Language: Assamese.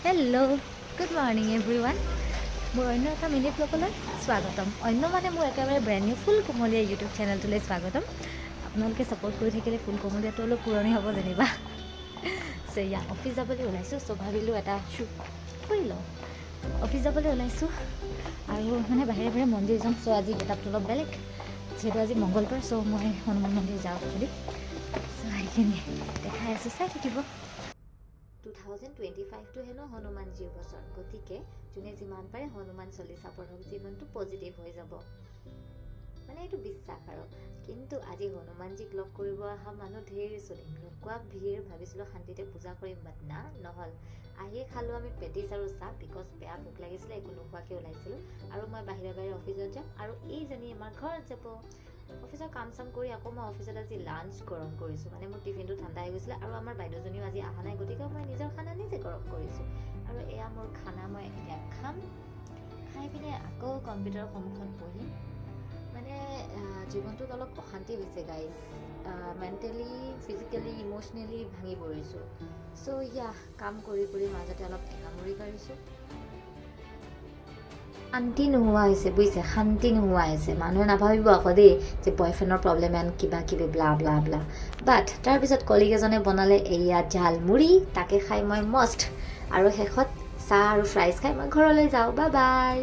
Hello, good morning everyone. মোৰ অন্য এটা মিনি ভ্লগলৈ স্বাগতম। অন্য মানে মোৰ একেবাৰে ব্ৰেণ্ড নিউ ফুল কুমলীয়া ইউটিউব চেনেলটোলৈ স্বাগতম। আপোনালোকে ছাপোৰ্ট কৰি থাকিলে ফুল কুমলীয়াটো অলপ পুৰণি হ'ব যেনিবা। চ' ইয়া, অফিচ যাবলৈ ওলাইছোঁ। চ' ভাবিলোঁ এটা শ্বুট কৰি লওঁ। অফিচ যাবলৈ ওলাইছোঁ আৰু মানে বাহিৰে বাহিৰে মন্দিৰ যাম। চ' আজি গেটআপটো অলপ বেলেগ, যিহেতু আজি মংগলবাৰ। চ' মই হনুমান মন্দিৰ যাওঁ বুলি। চ' সেইখিনি দেখাই আছোঁ, চাই থাকিব। 2025টো হেনো হনুমানজীৰ বছৰ। গতিকে যোনে যিমান পাৰে হনুমান চলিচা পঢ়ক, জীৱনটো পজিটিভ হৈ যাব। মানে এইটো বিশ্বাস আৰু। কিন্তু আজি হনুমানজীক লগ কৰিব অহা মানুহ ঢেৰ চোন, এনেকুৱা ভিৰ। ভাবিছিলোঁ শান্তিতে পূজা কৰিম, বাট না, নহ'ল। আহিয়ে খালোঁ আমি পেটিছ আৰু চাহ, because বেয়া ভোক লাগিছিলে, একো নোখোৱাকৈ ওলাইছিলোঁ। আৰু মই বাহিৰে বাহিৰে অফিচত যাম আৰু এইজনী আমাৰ ঘৰত যাব। অফিচৰ কাম চাম কৰি আকৌ মই অফিচত আজি লাঞ্চ গৰম কৰিছোঁ। মানে মোৰ টিফিনটো ঠাণ্ডা হৈ গৈছিলে আৰু আমাৰ বাইদেউজনীও আজি অহা নাই, গতিকে মই নিজৰ খানা নিজে গৰম কৰিছোঁ। আৰু এয়া মোৰ খানা, মই এতিয়া খাম। খাই পিনে আকৌ কম্পিউটাৰৰ সন্মুখত বহিম। মানে জীৱনটোত অলপ অশান্তি হৈছে গাইজ। মেণ্টেলি, ফিজিকেলি, ইম'চনেলি ভাঙি পৰিছোঁ। চ' ইয়া, কাম কৰি কৰি মাজতে অলপ এঙামুৰি কাঢ়িছোঁ। শান্তি নোহোৱা হৈছে, বুজিছে? শান্তি নোহোৱা হৈছে। মানুহে নাভাবিব আকৌ দেই যে বয়ফ্ৰেণ্ডৰ প্ৰব্লেম এণ্ড কিবা কিবি ব্লা ব্লা ব্লা। বাট তাৰপিছত কলিগ এজনে বনালে এয়া ঝালমুড়ি, তাকে খাই মই মস্ত। আৰু শেষত চাহ আৰু ফ্ৰাইজ খাই মই ঘৰলৈ যাওঁ। Bye bye.